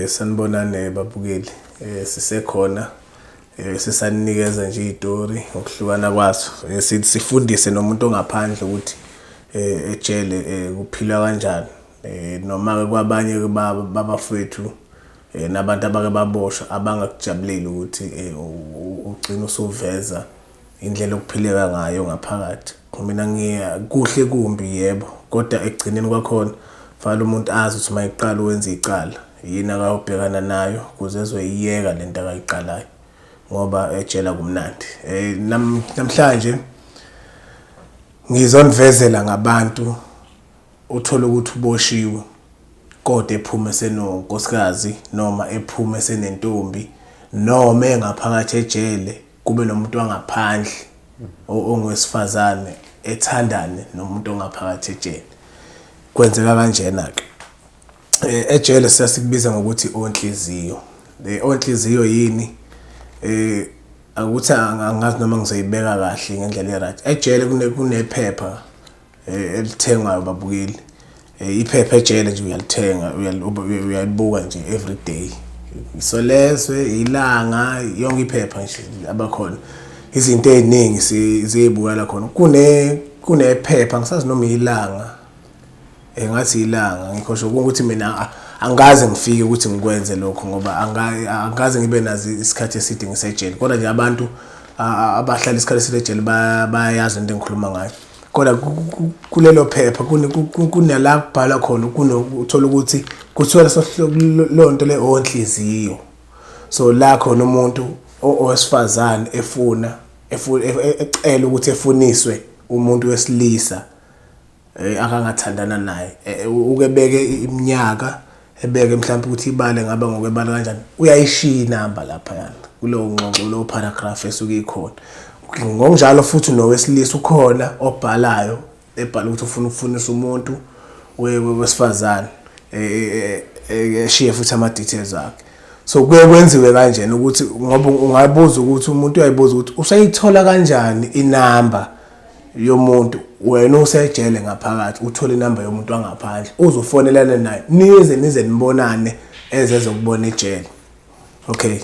Sanibonani babukeli. Sisekhona sisanikeza nje izitori ngokuhlukana kwazo. Sifundise nomuntu ongaphandle ukuthi ejele kuphilwa kanjani. Noma ke kwabanye babafethu nabantu abake baboshwa abangakujabuleli ukuthi ugcine usuveza indlela okuphileka ngayo ngaphakathi. Mina ngiya kuhle kumbi yebo, kodwa ekugcineni kwakhona fanele umuntu azi ukuthi uma eqala uwenza icala yini akayobhekana nayo ukuze ezoyiyeka lento akayiqalayo ngoba ejela kumnandi. Namhlanje ngizonivezela ngabantu uthola ukuthi uboshiwe kodwa ephume senonkosikazi noma ephume senentombi noma engaphakathi ejele kube nomuntu wangaphandle ongowesifazane ethandane nomuntu ongaphakathi ejele. Kwenzeka kanjena ke ejele siyasikubiza ngokuthi onhliziyo. Onhliziyo yini? Akuthi angazi noma ngizoyibeka kahle ngendlela e-right. Ejele kunephepha elithengwayo babukeli. Iphepha ejele nje uyalithenga, uyalibuka nje every day. Isolezwe, ilanga, yonke iphepha nje abakhona. Izinto eziningi ziyibukela khona. Kunephepha ngisazi noma ilanga. Ngathi ilanga ngikho sho ukuthi mina angikaze ngifike ukuthi ngikwenze lokho ngoba angikaze ngibe nazi isikhathi eside ngisejele. Kodwa nje abantu abahlala isikhathi eside ejele bayayazi into engikhuluma ngayo. Kodwa kulelo phepha kunala kubhalwa khona uthola ukuthi kuthiwa leyo nto le onhliziyo. So la khona umuntu owesifazane efuna ecela ukuthi efuniswe umuntu wesilisa akangathandana naye, uke beke iminyaka, ebeke mhlawumbe ukuthi ibale ngaba ngokwebala kanjani, uyayishiya inamba lapha yana kulowo ngxoxo, kulowo paragraph esuke ikhona. Ngokunjalo futhi nowesilisa ukhona obhalayo, ebhala ukuthi ufuna ukufunisa umuntu wesifazane, eshiye futhi ama-details akhe. So kuye kwenziwe kanjena ukuthi ngoba ungabuza ukuthi umuntu uyayibuza ukuthi usayithola kanjani inamba yomuntu, wena usejele ngaphakathi uthola inamba yomuntu wangaphandle uzofonelana naye nize nibonane ezezokubona ejele. Okay,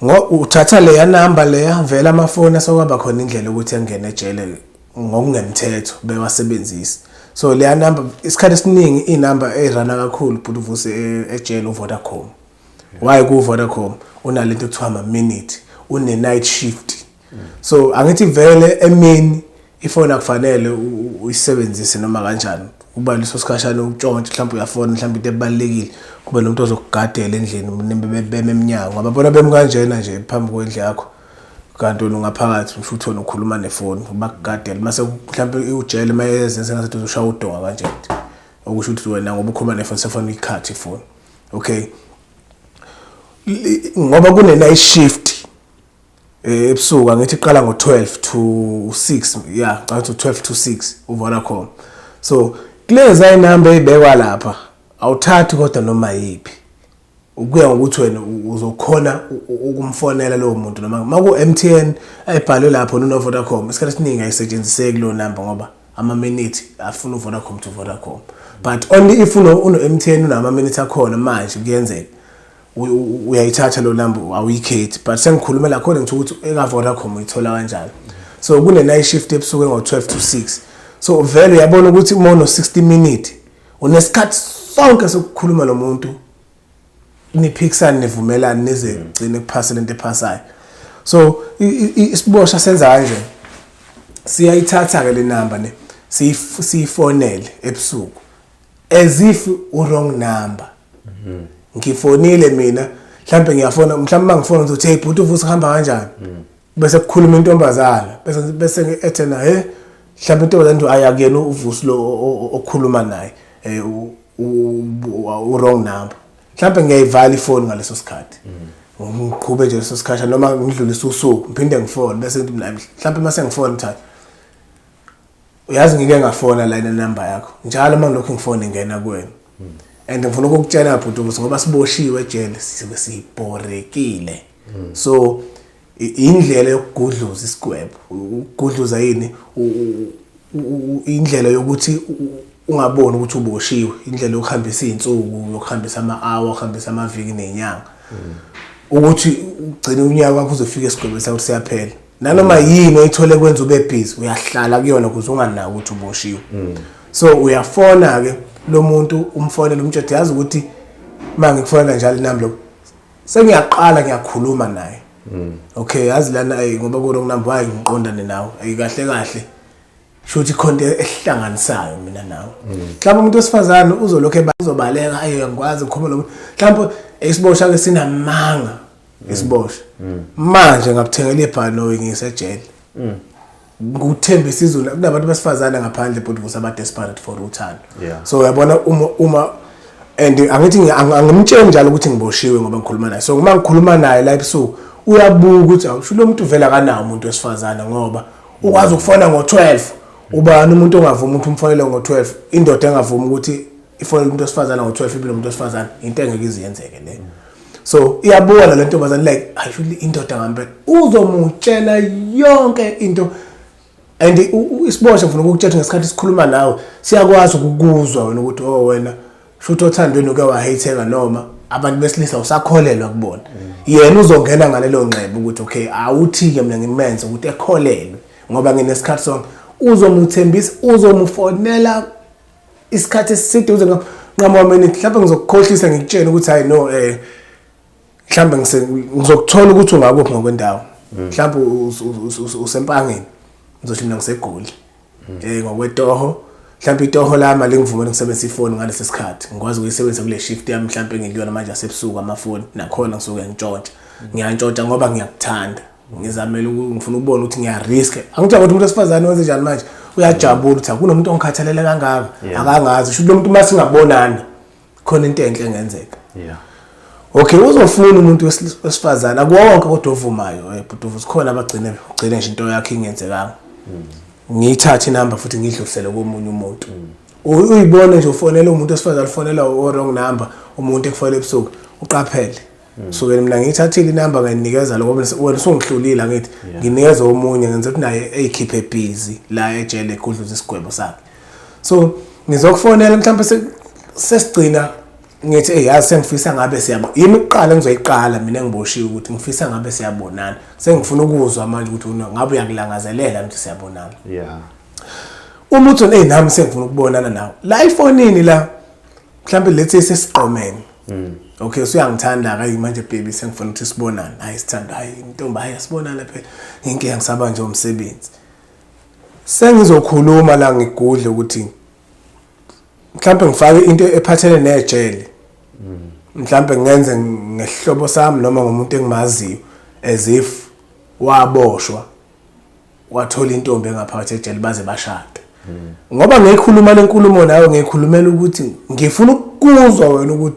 ngo uthatha leya namba leya, vele amafoni asokwaba khona indlela ukuthi engene ejele ngokungemthetho bewasebenzise. So leya namba isikhathi esiningi inamba erana kakhulu bhuti uvuse ejele uVodacom. Why ku Vodacom unalento ekuthiwa ama minute, une night shift. So angithi vele emini ifoni akufanele uyisebenzise noma kanjani, kuba leso sikhashana utshontshe, mhlawumbe uyafona mhlawumbe into ebalulekile, kube nomuntu ozokugadela endlini beme eminyango ngoba bona bemi kanjena nje phambi kwendlu yakho, kanti wena ungaphakathi futhi wena ukhuluma nefoni bakugadele. Mase mhlawumbe ujele mayezenze ngathi uzoshaya udonga kanje, okusho ukuthi wena ngoba ukhuluma nefoni sefona uyikhathe ifoni. Okay, ngoba kune night shift ebusuku, angithi iqala ngo-12 to 6, yeah, ngicabanga ukuthi 12 to 6 uVodacom. So kulezi inamba ezibekwa lapha awuthathi kodwa noma yipi, ukuya ngokuthi wena uzokhona ukumfonela lowo muntu noma maku MTN ayibhalwe lapho no Vodacom. Isikhathi esiningi ayisetshenziseki leyo number ngoba ama minute afuna uVodacom to Vodacom, but only if uno MTN unama minute akhona. Manje kuyenzeka uyayithatha lo number awuyikhethi, but sengikhulumela khona ngithi ukuthi eka Vodacom uyithola kanjani. So kune night shift ebusuku ngo 12 to 6, so vele uyabona ukuthi uma uno 60 minute unesikhathi sonke sokukhuluma nomuntu, niphikisane nivumelane nize gcine kuphase lento ephasayo. So isibosha senza kanje, siyayithatha ke le number ne siyifonele ebusuku as if u wrong number. Ngifonile mina mhlambe, ngiyafona mhlambe, mangifona ngizothi, "Hey bhuti uvusi, kuhamba kanjani?" Bese kukhuluma intombazana, bese ethena, "He," mhlambe intombazana nje ayakuyena uvusi lo okhuluma naye, u wrong number. Mhlambe ngiyayivala ifoni ngaleso sikhathi, ngiqhube nje leso sikhathi noma ngidlulise usuku, ngiphinde ngifone, bese ngithi mina mhlambe mase ngifona thatha, "Uyazi ngike ngafona la inamba yakho njalo, uma ngilokhu ngifone ngena kuwena and ngifuna ukukutshela bhuti ukuthi ngoba siboshiwe ejele sibe sibhorekile." So indlela yokugudluza isigwebo, ukugudluza yini, indlela yokuthi Ungaboni ukuthi uboshiwe, indlela yokuhambisa izinsuku, yokuhambisa ama-hour, ukuhambisa amaviki nenyanga. Ukuthi ugcine unyaka wakho uzofika esigwebeni sakho siyaphela. Nanoma yini oyithole kwenza ube busy, uyahlala kuyona ukuze unganaki ukuthi uboshiwe. So uyafona ke lo muntu, umfonele umtshele, yazi ukuthi uma ngikufonela njalo inamba lokho sengiyaqala ngiyakhuluma naye. Okay, yazi lana ayi ngoba ku wrong number, hayi ngiqondane nawe. Ayi kahle kahle. Shuthi khona into ehlanganisayo mina nawe. Mhlawumbe umuntu wesifazane uzolokhu uzobaleka, ayi angikwazi ukukhuluma lo muntu. Mhlawumbe isibosha ke sinamanga isibosha. Manje ngakuthengela ibhanoyi ngisejele. Ngikuthembisa izulu, kunabantu besifazane ngaphandle but vusa aba desperate for uthando. So uyabona uma and angithi angimtsheli njalo ukuthi ngiboshiwe ngoba ngikhuluma naye. So uma ngikhuluma naye la ebusuku uyabuka ukuthi awusho lo muntu vele akanawo umuntu wesifazane ngoba ukwazi ukufona ngo-12. Ubani umuntu ongavumi ukuthi umfonele ngo-12? Indoda engavumi ukuthi ifonele umuntu wesifazane ngo-12 ibe nomuntu wesifazane, into engeke iziyenzeke le. So iyabona le ntombazane like ayisho indoda ngampela, uzomutshela yonke into. And isibosha ngifuna ukukutshela ngesikhathi sikhuluma nawe siyakwazi ukukuzwa wena ukuthi oh wena shuthi othandweni uke waheyitheka noma abantu besilisa usakholelwa kubona. Yena uzongena ngalelo nxeba ukuthi okay awuthi-ke mina ngimenze ukuthi ekholelwe ngoba nginesikhathi sonke. Uzomuthembisa, uzomufonela isikhathi eside uze nqamuka minute, mhlawumbe ngizokukhohlisa ngikutshele ukuthi hayi no mhlawumbe ngizokuthola ukuthi ungakuphi ngokwendawo. Mhlawumbe usempangeni, ngizothi mina ngiseGoli. Ngokwetoho mhlawumbe itoho lami alingivumeli ngisebenzise ifoni ngalesi sikhathi, ngikwazi ukuyisebenzisa kule shift yami mhlawumbe engikuyona manje yasebusuku. Amafoni nakhona ngisuke ngitshontsha, ngiyantshontsha ngoba ngiyakuthanda, ngizamela ngifuna ukubona ukuthi ngiya-risk. Angitshela ukuthi umuntu wesifazane wenze njani manje, uyajabula ukuthi akunomuntu ongikhathalele kangaka. Akangazi sho lo muntu uma singabonani khona into enhle engenzeka. Okay, uzofuna umuntu wesifazane akuwonke kodwa ovumayo, bhuti khona abagcine ugcine nje into yakhe ingenzekanga. Ngiyithathe inamba futhi ngidlulisele komunye umuntu. Uyibone nje ufonela umuntu wesifazane, ufonela o wrong number, umuntu ekufonela ebusuku, uqaphele. Suke mina ngiyithathile inamba ngayinikeza lo ngoba wena usungihlulile angithi nginikeza omunye ngenza ukuthi naye eyikhiphe busy la ejele egudluza isigwebo sakhe. So ngizokufonela mhlawumbe sesigcina ngithi hey yazi sengifisa ngabe siyabo yimi kuqala ngizoyiqala mina engiboshiwe ukuthi ngifisa ngabe siyabonana, sengifuna ukuzwa manje ukuthi ngabe uyakulangazelela ukuthi siyabonana. Uma uthi hey nami sengifuna ukubonana nawe la efonini la mhlawumbe lethe sesiqomene. Okay, usuyangithanda ke manje baby, sengifuna ukuthi sibonane. Hayi sithanda, hayi intombi, hayi asibonane phela, inkinga ngisaba nje umsebenzi. Sengizokhuluma la ngigudle ukuthi mhlawumbe ngifake into ephathele nejele, mhlawumbe ngenze ngehlobo sami noma ngomuntu engimaziyo as if waboshwa wathola intombi engaphakathi ejele baze bashade. Ngoba ngiyikhuluma lenkulumo nawe ngiyikhulumela ukuthi ngifuna ukuzwa wena ukuthi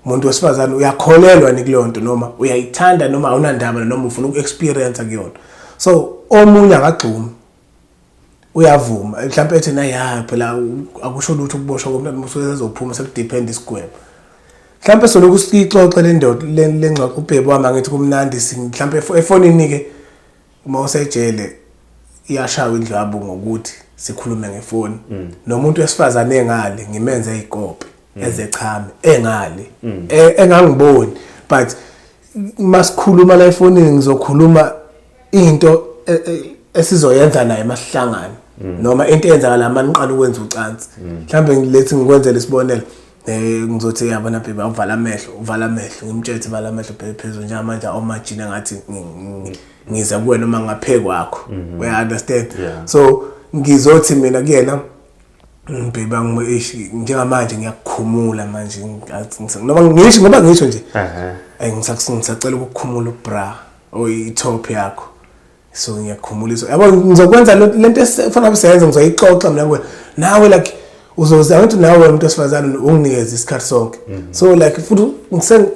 umuntu wesifazane uyakholelwa ni kuleyo nto noma uyayithanda noma awunandaba noma ufuna uku-experience kuyona. So omunye akagxumi, uyavuma mhlawumbe ethi na ya phela akusho lutho ukuboshwa komntwana usuke sezophuma sekudepend isigwebo. Mhlawumbe solokhu sixoxe le ndoda le ngxoxo ubhebe wami angithi kumnandi mhlawumbe efonini ke uma usejele iyashawa indlwabu ngokuthi sikhulume ngefoni nomuntu wesifazane engale ngimenze ikopi ezechame engale engangiboni, but masikhuluma la efonini ngizokhuluma into esizoyenza naye masihlangana noma into eyenzakala maniqala ukwenza ucansi. Mhlambe ngilethi ngikwenzele isibonelo, ngizothi yabona baby awuvala amehlo, uvala amehlo, ngimtshele ukuthi vala amehlo bheke phezulu njengamanje awumajini ngathi ngiza kuwena uma ngaphe kwakho, uya understand? So ngizothi mina kuyena baby angish njengamanje ngiyakukhumula manje noma ngisho ngoba ngisho nje ngisacela ukukhumula ubra or i-top yakho, so ngiyakukhumulisa yabo ngizokwenza lento efana kusenza ngizoyixoxa mina kuwe nawe like uzoza ukuthi nawe umuntu wesifazane unginikeze isikhathi sonke. So like futhi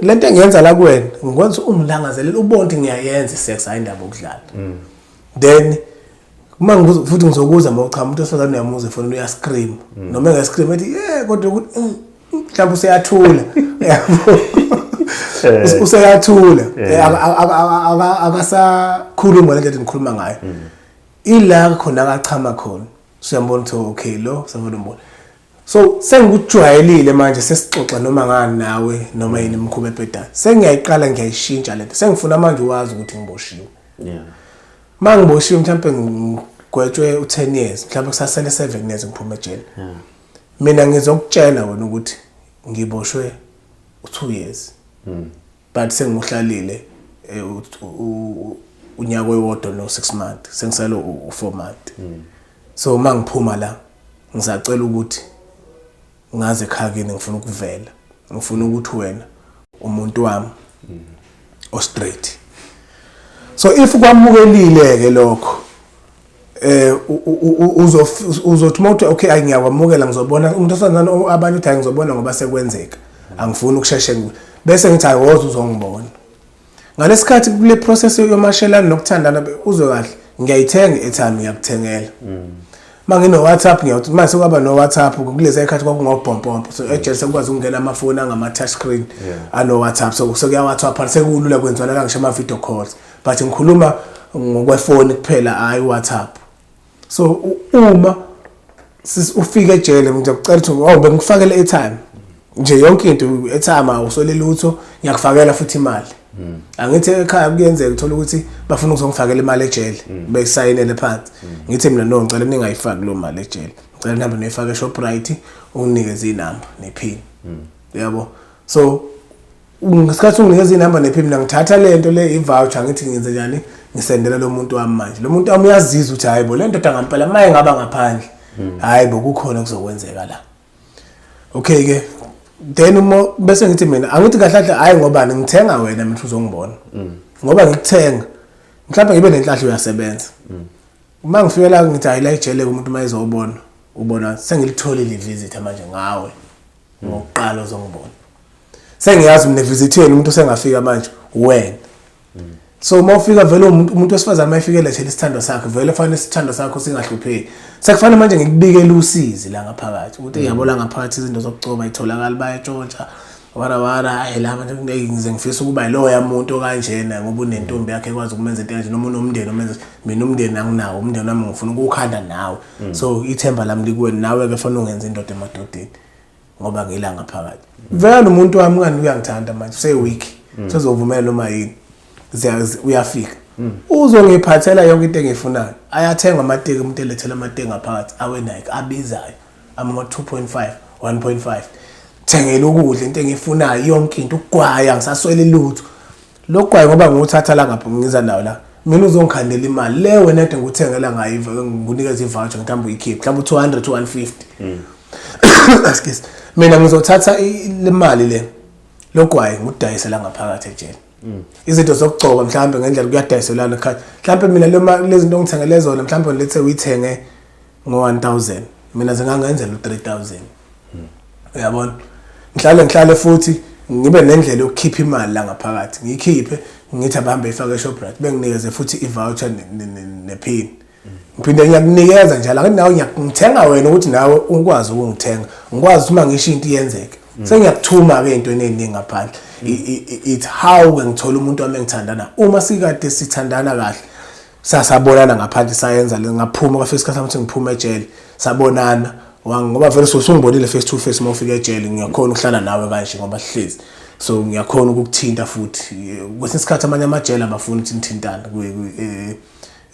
lento engiyenza la kuwena ngikwenza ungilangazelele ubone ukuthi ngiyayenza isex, hayi indaba okudlala. Then uma ngibuza futhi ngizokuza uma uchama umuntu wesifazane uyamuza efonini uyascream noma engascream ethi yeah kodwa ukuthi mhlawumbe useyathula yabo, useyathula akasakhuluma le ndlela engikhuluma ngayo ila khona akachama khona, usuyambona ukuthi okay lo safuna umbona. So sengikujwayelile manje, sesixoxa noma ngani nawe noma yini imikhuba ebhedayo, sengiyayiqala ngiyayishintsha lento, sengifuna manje wazi ukuthi ngiboshiwe. Uma ngiboshiwe mhlawumbe ngigwetshwe u-10 years, mhlawumbe kusasele 7 years ngiphume ejele, mina ngizokutshela wena ukuthi ngiboshwe u-2 years, but sengiwuhlalile unyaka owodwa no-6 month, sengisele u-4 month. So uma ngiphuma la, ngisacela ukuthi ngaze ekhaya kini, ngifuna ukuvela, ngifuna ukuthi wena umuntu wami o straight. So if kwamukelile ke lokho, uzothi mawuthi okay, ayi, ngiyakwamukela, ngizobona umuntu osandana. Abanye uthi, hayi, ngizobona ngoba sekwenzeka, angifuni ukusheshe bese ngithi, hayi, woza uzongibona. Ngalesikhathi kule process yomashelana nokuthandana, uzwe kahle, ngiyayithenga i-airtime, ngiyakuthengela. Uma ngino-WhatsApp, ngiyakuthi mase kwaba no-WhatsApp. Kulezi khathi kwakungobhompompo, so ejele sekukwazi ukungena amafoni angama-touch screen ano-WhatsApp, so sekuya-WhatsApp, sekulula, kwenziwa ngisho ama-video calls, but ngikhuluma ngokwefoni kuphela, hhayi WhatsApp. So uma ufike ejele, ngizokucela ukuthi, oh, bengikufakele airtime nje, yonke into, airtime, awusole lutho, ngiyakufakela futhi imali. Angithi ekhaya kuyenzeka uthola ukuthi bafuna ukuzongifakela imali ejele, besayinele phansi. Ngithi mina, no, ngicela ningayifaki lo mali ejele, ngicela nihambe noyifake eShoprite, unginikeze inamba nephini, yabo. So ngesikhathi unginikeza inamba nephini, mina ngithatha le nto le, i-voucher, ngithi ngenze njani, ngisendela lo muntu wami. Manje lo muntu wami uyazizwa ukuthi, hayi bo, le ndoda ngampela maye ngaba ngaphandle, hayi bo, kukhona kuzokwenzeka la. Okay ke, then uma bese ngithi mina, angithi kahle kahle, hayi, ngobani ngithenga wena mina uzongibona, ngoba ngikuthenga mhlawumbe ngibe nenhlahla, uyasebenza. Uma ngifike la, ngithi, hayi, la ejele umuntu uma ezobona ubona sengilitholile i-visitor manje ngawe ngokuqala uzongibona, sengiyazi mina visit yenu, umuntu osengafika manje wena. So uma ufika vele, umuntu wesifazane uma efike lethela isithandwa sakhe, vele fanele isithandwa sakho singahlupheki. Sekufanele manje ngikubikele usizi la ngaphakathi ukuthi yabo, la ngaphakathi izinto zokugcoba itholakala, bayatshontsha, wara wara, hayi, la manje ngize ngifisa ukuba yiloya muntu okanjena ngoba unentombi yakhe ekwazi ukumenza into kanje, noma unomndeni omenza. Mina umndeni anginawo, umndeni wami ngifuna ukuwukhanda nawe. So ithemba lami likuwena, nawe-ke fanele ungenza indoda emadodeni ngoba ngila ngaphakathi vele umuntu wami kani uyangithanda manje, use-weak, sezovumela noma yini. Uyafika uzongiphathela yonke into engiyifunayo. Ayathengwa amateki, umuntu elethela amateki ngaphakathi awe-Nike abizayo, ama-2.5, 1.5, thengela ukudla, into engiyifunayo yonke into, ukugwaya, ngisaswele lutho lokugwaya ngoba ngiwuthatha la ngapha, ngiza nawo la. Mina uzongikhandela imali le wena ede ngikuthengela ngayo, ngikunikeza i-voucher, mhlawumbe uyikhiphe mhlawumbe u-200 to 150, excuse mina, ngizothatha le mali le logwayi ngudayisela ngaphakathi ejele izinto zokugcoba, mhlawumbe ngendlela kuyadayiselana ekhaya. Mhlawumbe mina lezi zinto ongithengele zona, mhlawumbe lethe uyithenge ngo-1000, mina zingangenzela u-3000, uyabona. Ngihlale futhi ngibe nendlela yokukhipha imali la ngaphakathi, ngiyikhiphe, ngithi abahambe ifake eShoprite, benginikeze futhi i-voucher nephini, ngiphinde ngiyakunikeza njalo. Angithi nawe ngithenga wena ukuthi nawe ukwazi ukungithenga, ngikwazi ukuthi uma ngisho into iyenzeke. Sengiyakuthuma-ke ey'ntweni ey'ningi ngaphandle. It's how-ke ngithola umuntu wami engithandana. Uma sikade sithandana kahle, sasabonana ngaphandle, sayenza le, ngaphuma, kwafika isikhathi sami ukuthi ngiphume ejele, sabonana. Ngoba vele usungibonile face to face uma ufika ejele, ngiyakhona ukuhlala nawe kanje ngoba sihlezi, so ngiyakhona ukukuthinta futhi. Kwesinye isikhathi amanye amajele abafuni ukuthi nithintane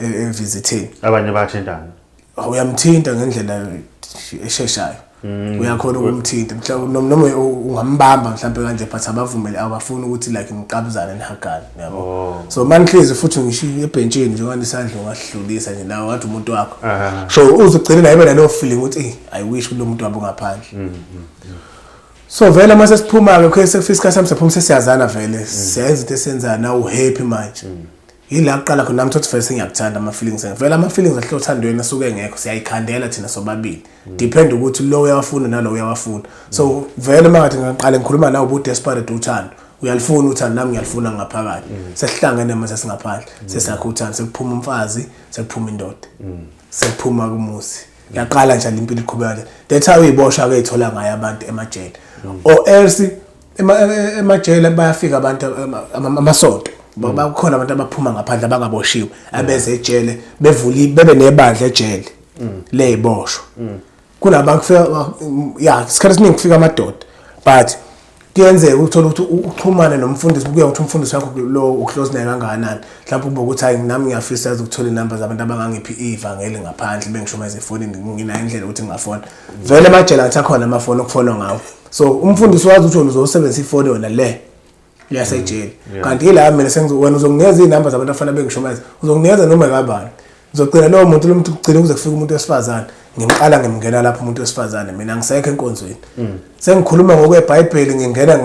evisitheni. Abanye bayathintana. Uyamthinta ngendlela esheshayo, uyakhona ukumthinta mhlawumbe noma ungambamba mhlawumbe kanje, but abavumele, abafuni ukuthi like niqabuzane, nihagane, yabo. So manihlezi futhi ngisho ebhentshini njengoba isandla ungasidlulisa nje nawe, ngathi umuntu wakho. So uzogcina naye naleyo feeling ukuthi, "Eh, I wish kulo muntu wabo ngaphandle." So vele uma sesiphuma-ke, okay, sekufika isikhathi sami siyaphuma, sesiyazana vele, siyayenza into esiyenzayo, nawe u-happy manje. Yila kuqala khona nami thothi vele sengiyakuthanda, ama-feelings vele, ama-feelings ahle othandweni asuke engekho, siyayikhandela thina sobabili, depend ukuthi lo uyawafuna nalo uyawafuna. So vele uma ngathi ngaqale ngikhuluma nawe, ubu-desperate, uthando uyalifuna uthando, nami ngiyalifuna ngaphakathi, sesihlangene mase singaphandle, sesakho uthando, sekuphuma umfazi, sekuphuma indoda, sekuphuma kumuzi, yaqala njalo impilo iqhubeka nje. That's how uyiboshwa ke ithola ngayo abantu emajele, or else emajele bayafika abantu amasonto, bakhona abantu abaphuma ngaphandle abangaboshiwe, abeze ejele, bevule bebe nebandla ejele leyiboshwa. Kunabantu kufika, ya, isikhathi esiningi kufika amadoda, but kuyenzeka ukuthola ukuthi uxhumane nomfundisi, kuya ukuthi umfundisi wakho lo uclose naye kangakanani. Mhlawumbe ube ukuthi, hayi, nami ngiyafisa yazi ukuthola inamba zabantu abangangiphi ivangeli ngaphandle, bengishumayeza efonini, nginayo indlela ukuthi ngingafona. Vele emajele ngathi akhona amafoni okufonwa ngawo, so umfundisi wazi ukuthi wena uzosebenzisa ifoni yona le yasejele, kanti ila mina wena uzonginikeza iy'namba zabantu afanele bengishumayeza, uzonginikeza noma kabani. Ngizogcina lowo muntu, lo muntu kugcina kuze kufike umuntu wesifazane, ngimqala ngimngena lapho umuntu wesifazane, mina ngisekho enkonzweni. Sengikhuluma ngokweBhayibheli, ngingena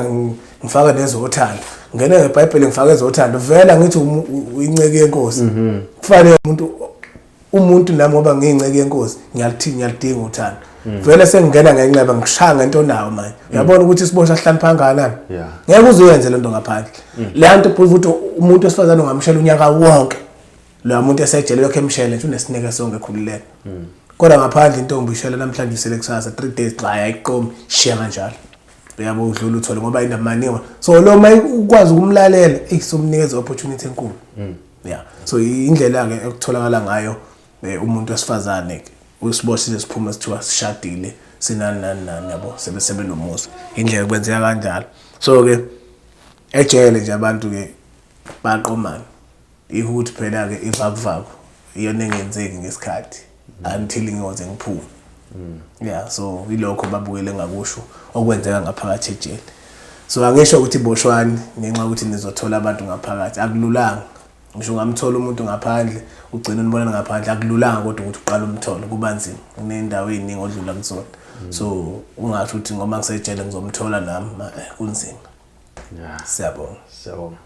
ngifake nezothando, ngene ngeBhayibheli, ngifake ezothando. Vela ngithi inceke yenkosi, kufanele umuntu nami, ngoba ngiyinceke yenkosi, ngiyalithini, ngiyalidinga uthando. Vele sengingena ngenxeba, ngishaya ngento onawo manje. Uyabona ukuthi isiboshwa sihlonipha kangakanani? Ngeke uze uyenze lento ngaphandle. Le nto futhi, umuntu wesifazane ungamshela unyaka wonke loya muntu esejele, lokho emshele nje unesineke sonke, ekhululeka. Kodwa ngaphandle intombi ishela namhlanje, usele kusasa, 3 days xa ayiqomi, shiya kanjalo, uyabo, udlula uthole ngoba indaba maningi. So lo ma ukwazi ukumlalela, eyi, somnikeza opportunity enkulu. Yeah, so indlela ke ekutholakala ngayo umuntu wesifazane ke, usiboshile, siphuma sithiwa sishadile, sinani nani nani, yabo, sebe sebenomuzi, indlela kwenzeka kanjalo. So ke ejele nje abantu ke baqomana, yikho ukuthi phela ke ivakuvaku iyona engenzeki ngesikhathi until ngiyoze ngiphume. Yeah, so ilokho babukele ngakusho okwenzeka ngaphakathi ejele. So angisho ukuthi boshwani ngenxa yokuthi nizothola abantu ngaphakathi, akululanga. Ngisho ungamthola umuntu ngaphandle, ugcine unibonana ngaphandle, akululanga, kodwa ukuthi uqale umthole kuba nzima, kuney'ndawo ey'ningi odlula kuzona. So ungasho ukuthi ngoba ngisejele ngizomthola nami, kunzima. Siyabonga. Siyabonga.